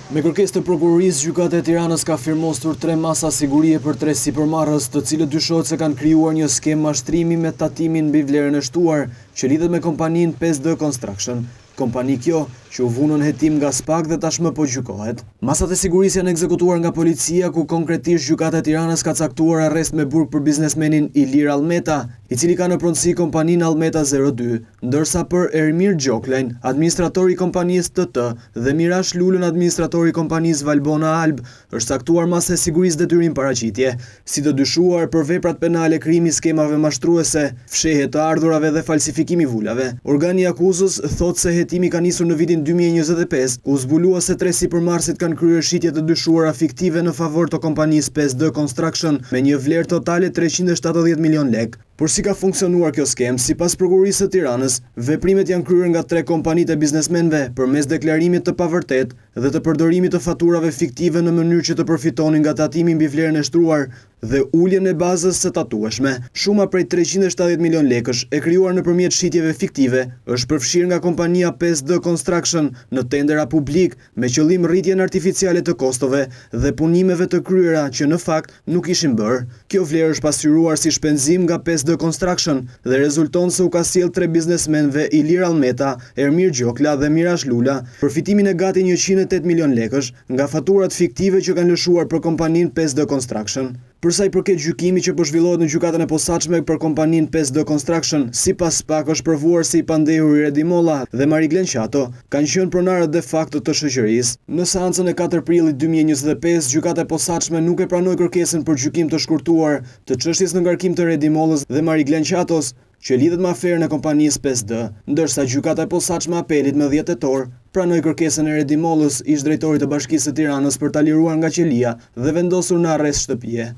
Me kërkesë të prokurorisë, Gjykata e Tiranës ka firmosur tre masa sigurie për tre sipërmarrës, të cilët dyshohet se kanë krijuar një skemë mashtrimi me tatimin mbi vlerën e shtuar, që lidhet me kompaninë 5D Construction. Kompani kjo, që u vu nën hetim nga SPAK dhe tashmë po gjykohet. Masat e sigurisë janë ekzekutuar nga policia, ku konkretisht Gjykata e Tiranës ka caktuar arrest me burg për biznesmenin Ilir Allmeta, i cili ka në pronësi kompaninë Allmeta 02, ndërsa për Ermir Gjoklajn, administrator i kompanisë TT, dhe Mirash Lulën, administrator i kompanisë Valbona Alb, është caktuar masë e sigurisë detyrim paraqitje, si të dyshuar për veprat penale krijimi i skemave mashtruese, fshehje të ardhurave dhe falsifikim i vulave. Organi i akuzës thotë se hetimi ka nisur në vitin 2025, ku u zbulua se tre sipërmarrësit kanë kryer shitje të dyshuara fiktive në favor të kompanisë 5D Construction me një vlerë totale 370 milionë lekë. Por si ka funksionuar kjo skemë, sipas Prokurorisë së Tiranës, veprimet janë kryer nga tre kompanitë e biznesmenëve përmes deklarimit të pavërtetë dhe të përdorimit të faturave fiktive në mënyrë që të përfitonin nga tatimi mbi vlerën e shtuar dhe uljen e bazës së tatueshme. Shuma prej 370 milionë lekësh e krijuar nëpërmjet shitjeve fiktive është përfshirë nga kompania 5D Construction në tendera publikë me qëllim rritjen artificiale të kostove dhe punimeve të kryera që në fakt nuk ishin bërë. Kjo vlerë është pasqyruar si shpenzim nga 5D Construction dhe rezulton se u ka sjellë tre biznesmenëve Ilir Allmeta, Ermir Gjokla dhe Mirash Lula përfitimin e gati 108 milionë lekësh nga faturat fiktive që kanë lëshuar për kompaninë 5D Construction. Për sa i përket gjykimit që po zhvillohet në Gjykatën e Posaçme për kompaninë 5D Construction, sipas SPAK është provuar se i pandehuri Redi Molla dhe Mariglen Qato kanë qenë pronarët de facto të shoqërisë. Në seancën e 4 prillit 2025, Gjykata e Posaçme nuk e pranoi kërkesën për gjykim të shkurtuar të çështjes në ngarkim të Redi Mollës dhe Mariglen Qatos, që lidhet me aferën e kompanisë 5D, ndërsa Gjykata e Posaçme e Apelit më 10 tetor pranoi kërkesën e Redi Mollës, ish drejtorit të Bashkisë së Tiranës për ta liruar nga qelia dhe vendosur në arrest shtëpie.